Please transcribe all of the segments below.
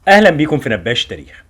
اهلا بيكم في نباش تاريخ.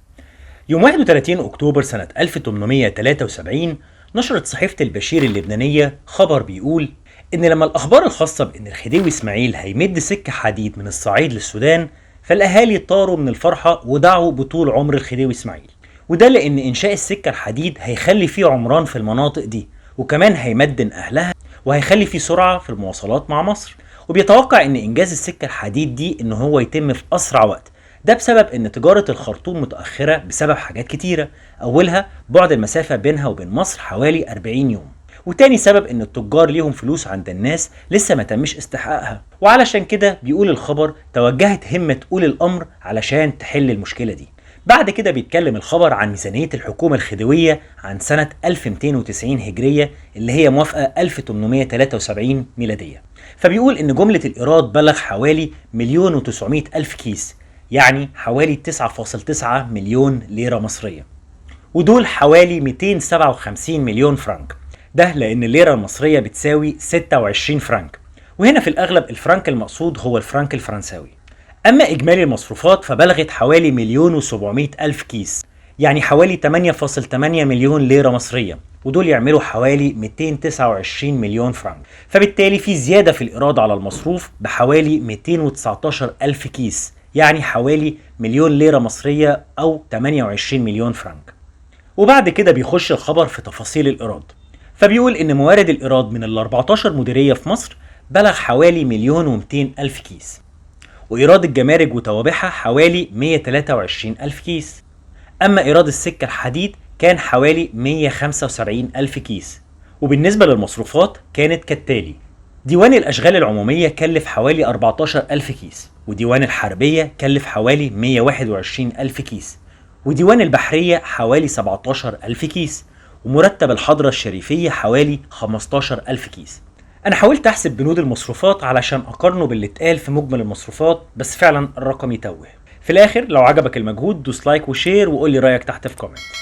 يوم 31 اكتوبر سنة 1873 نشرت صحيفة البشير اللبنانية خبر بيقول ان لما الاخبار الخاصة بان الخديوي اسماعيل هيمد سكة حديد من الصعيد للسودان، فالاهالي طاروا من الفرحة ودعوا بطول عمر الخديوي اسماعيل، وده لان انشاء السكة الحديد هيخلي فيه عمران في المناطق دي، وكمان هيمدن اهلها وهيخلي فيه سرعة في المواصلات مع مصر. وبيتوقع ان انجاز السكة الحديد دي ان هو يتم في اسرع وقت، ده بسبب ان تجارة الخرطوم متأخرة بسبب حاجات كتيرة، اولها بعد المسافة بينها وبين مصر حوالي 40 يوم، وتاني سبب ان التجار ليهم فلوس عند الناس لسه ما تمش استحقاقها، وعلشان كده بيقول الخبر توجهت همة أولي الأمر علشان تحل المشكلة دي. بعد كده بيتكلم الخبر عن ميزانية الحكومة الخديوية عن سنة 1290 هجرية اللي هي موافقة 1873 ميلادية، فبيقول إن جملة الإيراد بلغ حوالي 1,900,000 كيس، يعني حوالي 9.9 مليون ليرة مصرية، ودول حوالي 257 مليون فرنك، ده لأن الليرة المصرية بتساوي 26 فرنك، وهنا في الأغلب الفرنك المقصود هو الفرنك الفرنساوي. أما إجمالي المصروفات فبلغت حوالي 1,700,000 كيس، يعني حوالي 8.8 مليون ليرة مصرية، ودول يعملوا حوالي 229 مليون فرنك، فبالتالي في زيادة في الإيراد على المصروف بحوالي 219,000 كيس، يعني حوالي مليون ليرة مصرية أو 28 مليون فرنك. وبعد كده بيخش الخبر في تفاصيل الإيراد، فبيقول إن موارد الإيراد من ال 14 مديرية في مصر بلغ حوالي 1,200,000 كيس، وإيراد الجمارك وتوابعها حوالي 123,000 كيس، أما إيراد السكة الحديد كان حوالي 175,000 كيس. وبالنسبة للمصروفات كانت كالتالي: ديوان الأشغال العمومية كلف حوالي 14,000 كيس، وديوان الحربية كلف حوالي 121,000 كيس، وديوان البحرية حوالي 17,000 كيس، ومرتب الحضرة الشريفية حوالي 15,000 كيس. أنا حاولت أحسب بنود المصروفات علشان أقارنه باللي اتقال في مجمل المصروفات، بس فعلا الرقم يتوه. في الآخر لو عجبك المجهود دوس like و share وقول لي رأيك تحت في comment.